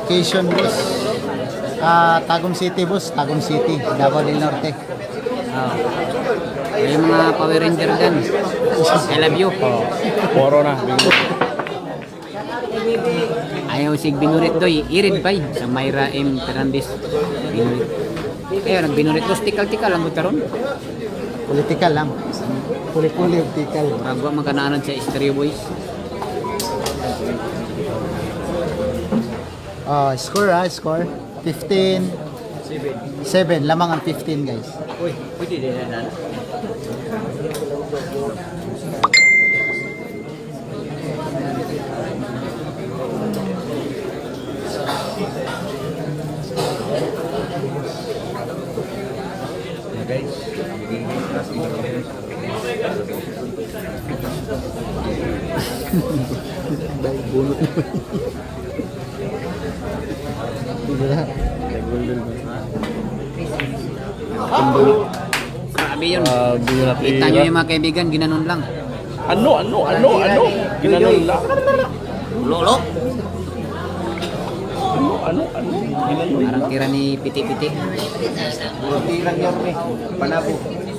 Location, boss. Ah, Tagum City, boss. Tagum City, Davao del Norte. Oh. Yung mga Power Ranger dyan. I love you. Poro na. Bingo. Ayaw sig binurit doy. Irid bay. Sa Myra M. Fernandez. Binurit. Ayaw, nagbinurit. Dos tikal-tikal ang gutaron. Political lang. Puli-puli og tikal. Murag wa man kanaanan sa Stereo Boys. Oh, score ah, score. 15 7. Lamang ang 15, guys. Uy, pwede din na. Dahil bunot na. Diba? Grabe yun. Grabe yun na Kita nyo yung mga kaibigan, ginanon lang. Ano, ano, ano, ano? Ginanon lang. Lolo! Ano, ano, ano? Ginanon Parang lang. tira ni Piti-Piti.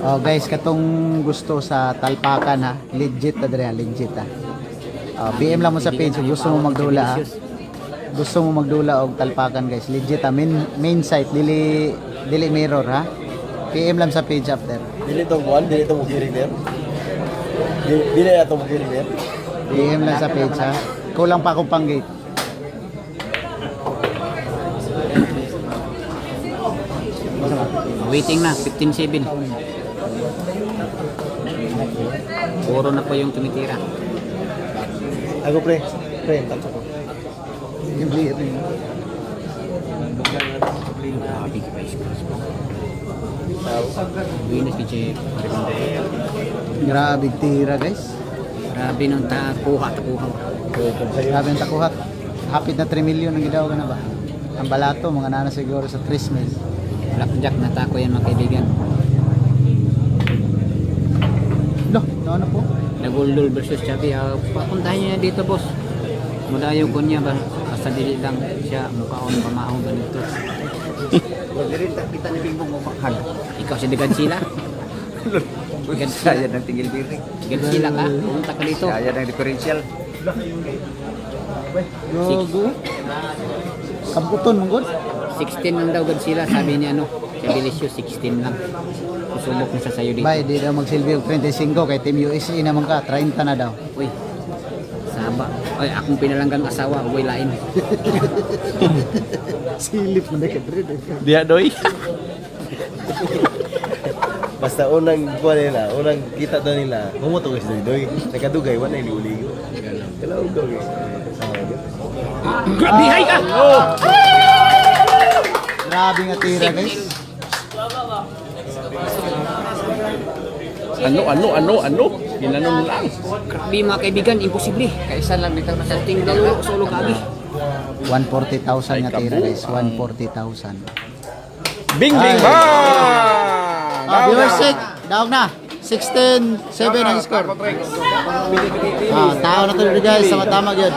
Oh guys, katong gusto sa talpakan ha. Legit ta dre, legit ha. Oh, PM lang mo sa page kung gusto mo magdula ha. Gusto mo magdula og talpakan, guys. Legit ha. Main site dili dili mirror ha. PM lang sa page after. Dili tong kuan, dili tong mugiring der. Dili dili na tong mugiring der. PM lang sa page ha. Kulang pa akong pang-gate. Waiting na, 15-7. Puro na po yung tumitira. Ako pre, pre, takso ko. Yung player niyo. Grabe ka pa Buenas kay Grabe tira, guys. Grabe nung takuha, takuha. Grabe ang takuhat. Hapit na 3 million ang gidaw ka na ba? Ang balato, mga nana siguro sa 3 mil. Blackjack na tako yan, mga kaibigan. Lo, no, ano po? Naguldul versus Chabi. Papuntahin niyo yan dito, boss. Mudayo ko niya ba? Basta dili lang siya mukhaon pamaong ganito. Kita ni Bingbong mo makhag. Ikaw si Godzilla? Godzilla. Saya ng tingil biring. Godzilla ka? Pumunta ka dito. Saya ng differential. Gogo. Kamputon, mong good. 16 lang daw Godzilla, sabi ni ano. Si Delicio, 16 lang. Susubok na sa sayo dito. Bay, di daw magsilbi og 35 kay Team USA naman ka, 30 na daw. Uy, saba. Ay, akong pinalanggang asawa, uy lain. Silip mo na ka, Dre. Diya, doy. Basta unang kuan nila, unang kita daw nila, humuto guys doy doy. Nakadugay wala iliuligo. Kalaw go guys. Grabe, hay ka! Oh! Grabe nga tira, guys. Ano, ano, ano, ano? Ginanon lang. Grabe, mga kaibigan, imposible. Kaisa lang bitaw na sa Ting lalo, solo gabi. 140,000 nga tira, guys. 140,000. Bing, bing, bang! Ah, viewers, six. Daog na. 16-7 ang score. Ah, tao na to, guys. Sama-tama yun.